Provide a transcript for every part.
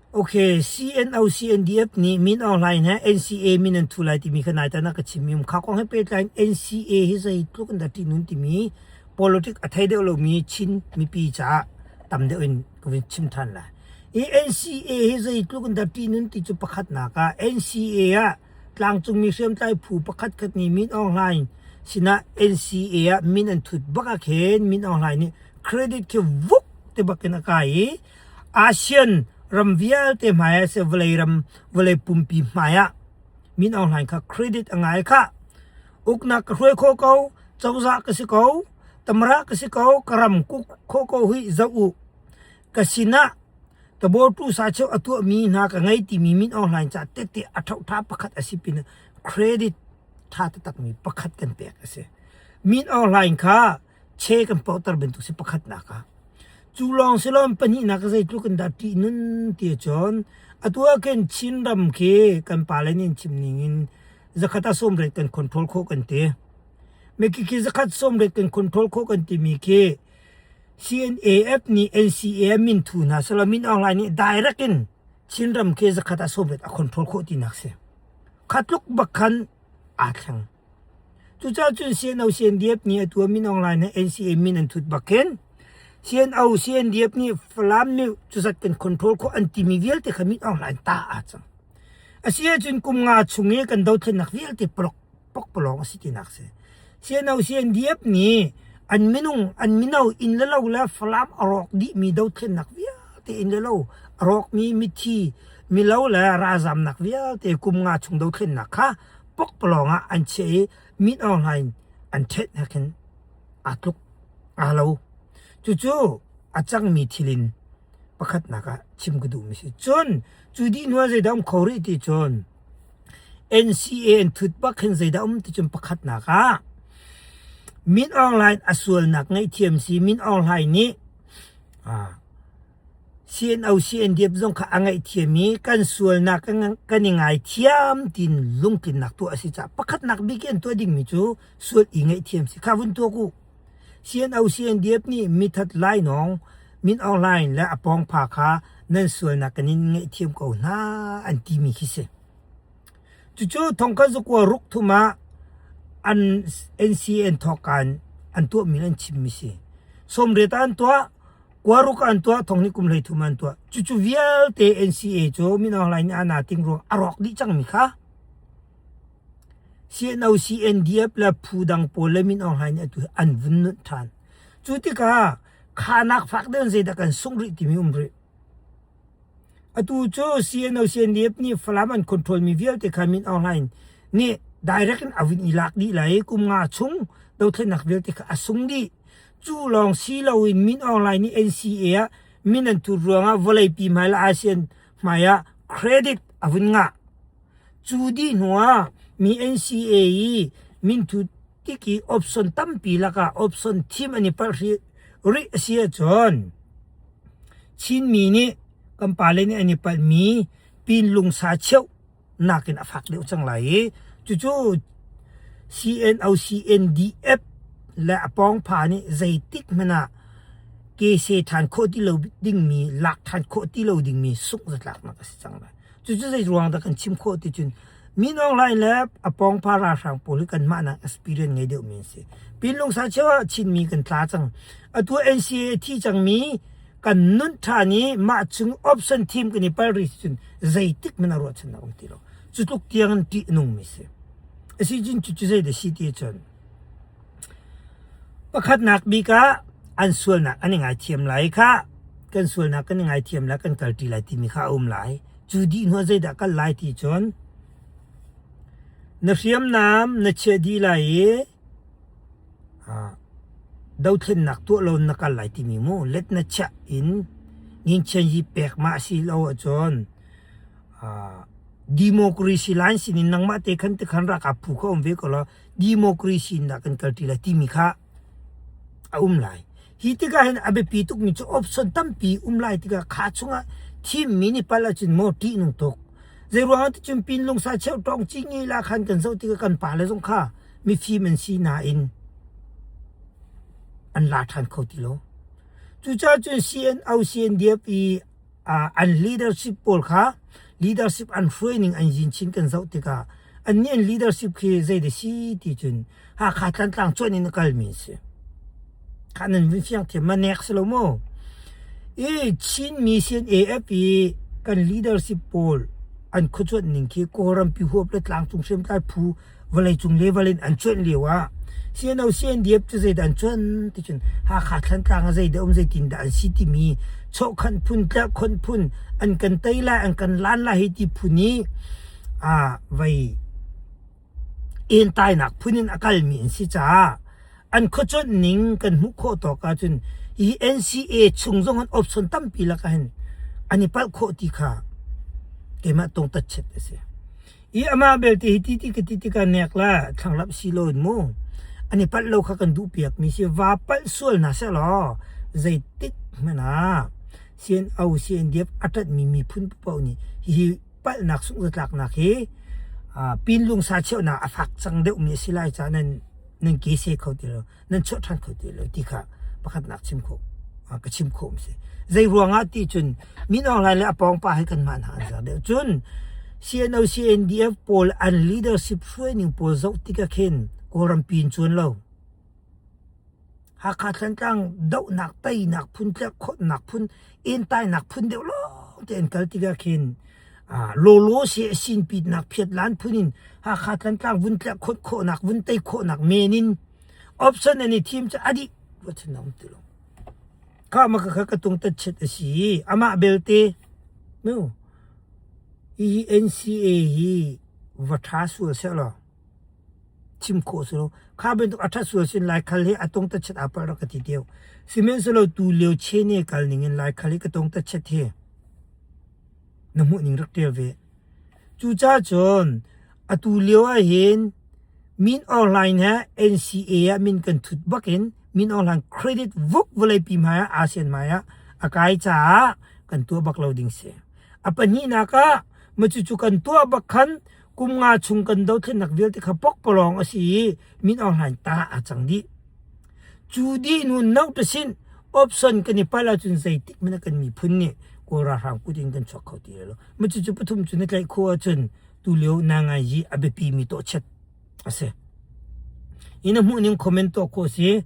Ok, CNO CNDF nih Min Aung Hlaing he NCA min an thu lai timi kha nai tan ah ka chimmi um. Kha kong he pehtlai in NCA hi zeitluk in dah ṭihnun timi politic a thei deuh lomi Chin mipi caah tam deuh in ka vun chim ṭhan lai. Hi NCA hi zeitluk in dah ṭihnun ti cu pakhatnak ah NCA ah tlangcungmi hriamtlai phu pakhatkhat nih Min Aung Hlaing sinah NCA ah min an thut bak ah khin Min Aung Hlaing nih credit khi vuk ti bak in a kai i ASEAN ram vialte hmai ah seh vawlei ram vawlei pumpi hmai ah Min Aung Hlaing kha credit a ngai khah. Uknak ka hruai khawh ko, cozah ka si ko, tamara ka si ko, ka ram kuk khawh ko hi zoh u. Ka sinah tabortu sacheu a tuahmi hna ka ngei timi Min Aung Hlaing ca tette a ṭhoṭha pakhat a si pinah credit ṭha taktakmi pakhat kan pek a si. Min Aung Hlaing kha che kan pohter bantuk si pakhatnak ah. Cu lawng si loin pahnihnak ah zeitluk in dah ṭihnun ti ahcun atu ah khin Chinram khi kan pale nih an chim ning in zakhat ah sawmriat kan control khawh kan ti. Meki khi zakhat sawmriat kan control khawh kan timi khi CNAF nih NCA min thu hna selaw Min Aung Hlaing nih direct in Chinram khi zakhat ah sawmriat a control khawh tinak si. Kha tluk bak khan aa thleng. Cucaah cun CNO CNDF nih atu ah Min Aung Hlaing he NCA min an thut bak khin CNO CNDF nih Falam nih cuzat kan control khawh an timi vialte kha Min Aung Hlaing ta aa cang. A si ahcun kum nga chung i kan dothlennak vialte palok pokpalawng a si tinak si. CNO CNDF nih an minung an mino inn le lo le Falam a rawk dihmi dothlennak vialte inn le lo a rawkmi mithi milo le ralzamnak vialte kum nga chung dothlennak kha pokpalawng ah an chiah i Min Aung Hlaing an ṭhenh he khin aa tluk aa lo. Cucu a cangmi thil in pakhatnak ah chim ka duhmi si. Cun cu dih hnu ah zeidah um kho rih ti cun NCA an thut bak khin zeidah um ti cun pakhatnak ah Min Aung Hlaing a sualnak ngaihthiam si Min Aung Hlaing nih CNO CNDF zong kha a ngaihthiam i kan sualnak kan i ngaithiam tiin lungtlinnak tuah a si caah pakhatnak bik i an tuah dingmi cu sual i ngaihthiam si kha vun tuak u. CNO CNDF nih mithat lainawng Min Aung Hlaing le a pawngpha kha nan sualnak kan in ngaihthiam ko hna an timi khi si. Cucu thongkhat zakua ruk thum ah an NCN thawkkaan an tuahmi an chimmi si. Sawmriat ah an tuah Kuaruk an tuah thong nih kum 13 an tuah. Cucu vialte NCA cu Min Aung Hlaing nih ana ting ruang a rawk dih cangmi kha CNO CNDF le phu dang pawl le Min Aung Hlaing nih atu an vun nunh ṭhan. Cu tikah khanak fak deuh in zeidah kan sungh rih timi um rih. Atu cu CNO CNDF nih Falam an control mi vialte kha Min Aung Hlaing nih direct in a vun i lak dih lai i kum nga chung dothlennak vialte kha a sung dih. Cu lawng si loin Min Aung Hlaing nih NCA ah min an thut ruangah vawleipi hmai le ASEAN hmai ah credit a vun ngah. Cu dih hnuah mi NCA i minthut tik i option tampi lakah option thim an i palh rih a si ahcun Chinmi nih kan pale nih an i palhmi pinlungsa cheuh nakin a fak deuh cang lai i cucu CNO CNDF le a pawngpha nih zeitik hmanh ah kese ṭhan khawh ti lo dingmi lak ṭhan khawh ti lo dingmi sungh zatlaknak a si cang lai. Cucu zei ruang dah kan chim khawh ti cun Min Aung Hlaing le a pawngpha ralhrang pawl hi kanmah nak experience ngei deuhmi an si. Pinlungsa cheu ah Chinmi kan tla cang. Atu NCA a thi cangmi kan nun ṭhan i mah chung option thim kan i pal rih cun zeitik hmanh ah ruahchannak um ti lo. Cu tluk tiang in ṭih a nungmi si. Asi cun cucu zei dah si ti cun pakhatnak bik ah an sualnak an i ngaithiam lai kha kan sualnak kan i ngaithiam lai kan kalṭi lai timi kha a um lai. Cu dih hnu ah zeidah kal lai ti cun na hriamnam na chiah dih lai i dothlennak tuah lo na kal lai timi mu let na chiah in ngingchian yi pek ma si lo ahcun democracy line sin in nangmah te khan te khan ralkap phu kha um ve ko law democracy in dah kan kalṭi lai timi kha a um lai. Hi tikah hin a biapi tukmi cu option tampi um lai tikah kha chungah thimmi nih pal ahcun maw ṭihnung tuk. Zeiruangah ticun pinlungsa cheu tawng ci ngi la khan kan zoh tikah kan pale zong kha mifim an si nain an la ṭhan kho ti lo. Cucaah cun CNO CNDF i An leadership pawl kha leadership an hruai ning an yin chin kan zoh tikah annih an leadership khi zei dah si ti cun Hakha Tlantlang cuanh in a kalmi an si. Kha nan vun fiang thiam ma nek si lo maw? I Chinmi CNAF i kan leadership pawl an khuacuanh ning khi Kawlrampi huap le tlangcung hriamtlai phu vawleicung level in an cuanh lio ah CNO CNDF cu zeidah an cuan ti cun Hakha Thlantlang ah zeidah um zeitin dah an si timi chawhkhanh phun tlerhkhonh phun an kan tei lai an kan lan lai hi ti phun i a vei entainak phun in a kalmi an si caah an khuacuanh ning kan hmuh khawh tawk ahcun hi NCA chung zong an option tampi lakah hin an i palh khawh ti kha keimah tungtat chet a si. I amah belte hi ti ti ka ti tikah nek le thlanglap si lo in mu an i palh lo kha kan duh piak mi si va palh sual hna seh law zeitik hmanh ah CNO CNDF a ṭanhmi miphun paoh nih hihi palhnak sungzatlaknak hi pinlung sa cheuhnak a fak cang deuhmi a si lai caah nan nan ke se kho ti lo nan chuah ṭhan kho ti lo ti kha pakhatnak chim khawh ka chim khawh mi si. Zei ruangah ti cun Min Aung Hlaing le a pawng pa hi kanmah hna an zer deuh. Cun CNO CNDF pawl an leadership hruaining pawl zoh tikah khin Kawlram pi in cuan lo. Hakha Thlantlang dohnak teinak phun tlerhkhawtnak phun entainak phun deuh lawng te an kal tikah khin lawlaw se sinpitnak phiatlan phun in Hakha Tlantlang vun tlerhkhawt khawhnak vun tei khawhnak men in option an i thim cu a dih ruahchan um ti lo. Kha ma ka ka tung tat chet a si. Amah belte nu hi NCA hi va tha sual seh law chim khawh si lo. Kha bantuk a that sual sin Laikhal hi a tung tat chet aa palh rak ka ti deuh. Sihmanhsehlaw tu lio chene kal ning in Laikhal hi ka tung tat chet hi na hmuh ning rak ṭial ve. Cucaah cun atu lio ahhin Min Aung Hlaing he NCA ah min kan thut bakin Min Aung Hlaing credit vuk vawleipi hmai ah ASEAN hmai ah a kai caah kan tuah bak lo ding si. A pahnihnak ah macucu kan tuah bak khan kum nga chung kan dothlennak vialte kha pokpalawng a si i Min Aung Hlaing ta aa cang dih. Cu dih hnu note sin option kan i palh ahcun zeitik hmanh ah kan miphun nih Kawl ralhrang kut in kan chuak kho ti lai lo. Macucu pathum cu na tlaih khawh ahcun tulio nangai hi a biapi mi tawhchet a si. Hi na hmuh ning comment tuah khawh si.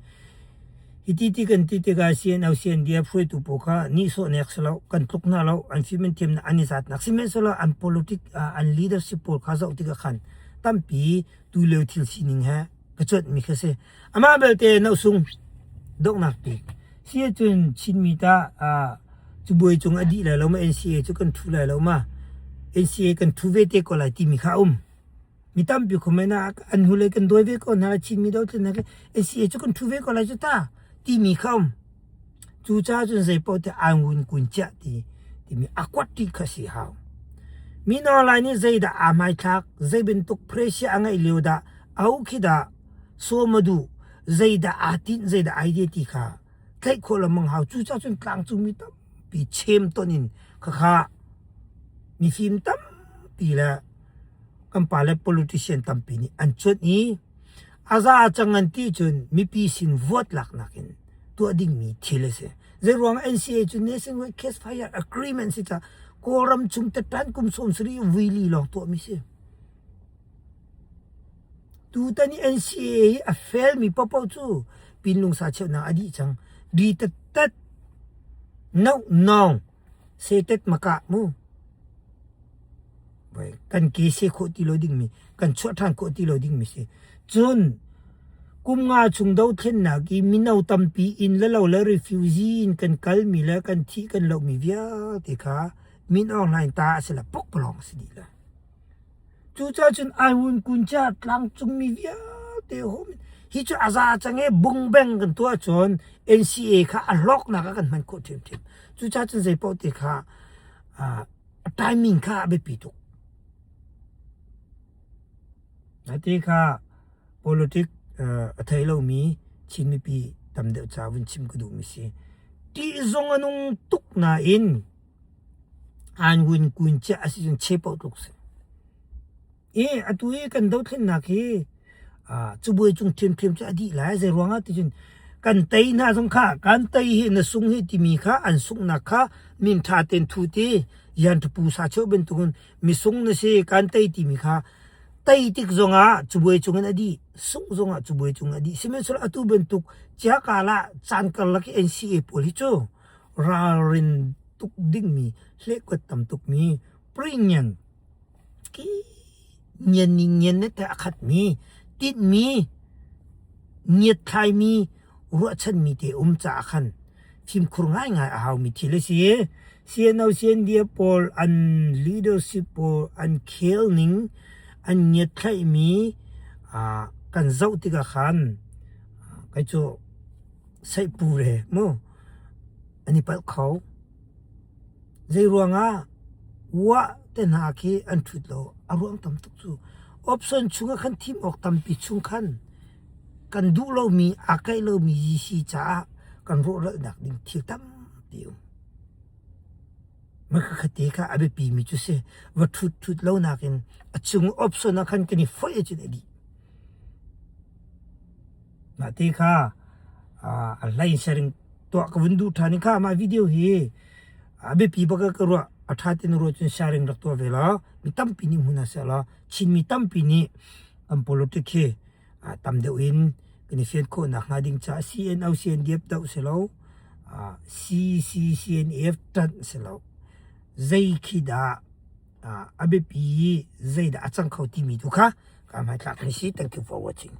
Hi ti ti kan ti tikah CNO CNDF hruaitu pawl kha nihsawh nek si lo, kan tluk hna lo, an fim an thiamnak an i zatnak sihmanhsehlaw an politic an leadership pawl kha zoh tikah khan tampi tulio thil sining he ka cuanh mi kha si. Amah belte nosung donghnak bik si ahcun Chinmi tah cabuai cung a dih lai lo ma NCA cu kan ṭhu lai lo ma NCA kan ṭhu ve te ko lai timi kha a um. Mi tampi comment ah an hnulei kan dawi ve ko hna Chinmi dothlennak NCA cu kan ṭhu ve ko lai cu ta timi kha a um. Cucaah cun zeipaoh te an wun kun ciah ti timi a kuat ti kha si hau. Mino lai nih zeidah aa hmaithlak, zei bantuk pressure a ngeih lio dah, au khi dah sawm a duh, zeidah aa tinh, zeidah idea ti kha tlaih khawh lengmang hau. Cucaah cun tlangcungmi tampi chem ton in khakha mifim tampi le kan pale politician tampi nih an cuanh i a za cang an ti cun mipi sin vote laknak in tuah dingmi thil a si. Zeiruang NCA cu Nationwide Case Fire Agreement si ca Kawlram chung tettan kum 70 vui li lawng tuahmi si. Tutan i NCA hi a felmi paohpaoh cu pinlungsa cheuhnak a dih cang. Di tattat no nong setet makah mu. Kan ke se khawh ti lo dingmi kan chuah ṭhan khawh ti lo dingmi si. Cun kum nga chung dothlennak i mino tampi inn le lo le refugee in kan kalmi le kan thih kan lohmi vialte kha Min Aung Hlaing ta a si le pokpalawng a si dih lai. Cucaah cun Aiwun kun ca tlangcungmi vialte hom hi cu a za cang i bungbeng kan tuah cun NCA kha a hlawknak ah kan hman khawh ṭhiamṭhiam. Cucaah cun zeipaoh te kha a timing kha a biapi tuk. Ati kha politic a thei lomi Chin mipi tam deuh ca vun chim ka duhmi si. Ṭih zong a nung tuk nain an win kun ciah a si cun che paoh tluk si. I atu i kan dothlennak hi cubuai cung ṭhiamṭhiam cu a dih lai. Zei ruangah ti cun. Kan tei hna zong kha kan tei hi na sung hi timi kha an sunghnak kha min ṭha tein thu ti yan pu sa cheu bantukin misung na si kan tei timi kha tei tik zongah cabuai cungin a dih sungh zongah cabuai cung a dih. Sihmanhsehlaw atu bantuk ciakal ah caan karlak i NCA pawl hi cu ralrin tuk dingmi hlehkuat tam tukmi prinyan ki ngian ni ngian ne te a khatmi tinhmi ngiatthlaimi ruahchanmi te um caah khan fimkhur ngaingai a haumi thil a si. CNO CNDF pawl an leadership pawl an khel ning an ngiatthlaihmi kan zoh tikah khan kei cu saihpu re mu an i palh kho. Zeiruangah uah te hna khi an ṭhut lo a ruang tam tuk cu option chungah khan thim awk tampi chung khan kan duh lomi aa kaih lomi si caah kan rawhralhnak ding thil tampi um. Makhakhat-te kha a biapimi cu si va ṭhut ṭhut lo nakin a chung option ah khan kan i foih ahcun a dih. Mah te kha a hlei sharing tuah ka vun duh ṭhan i kha mah video hi a biapi bak ah ka ruah. A ṭha ti na ruah cun sharing rak tuah ve law mi tampi nih hmu hna seh law Chinmi tampi nih kan politic hi tam deuh in kan i fian khawh nakhnga ding caah CNO CNDF doh si lo CCCNF ṭanh si lo zei khi dah a biapi i zeidah a cang kho timi tu kha ka hmaitlak ni si. Thank you for watching.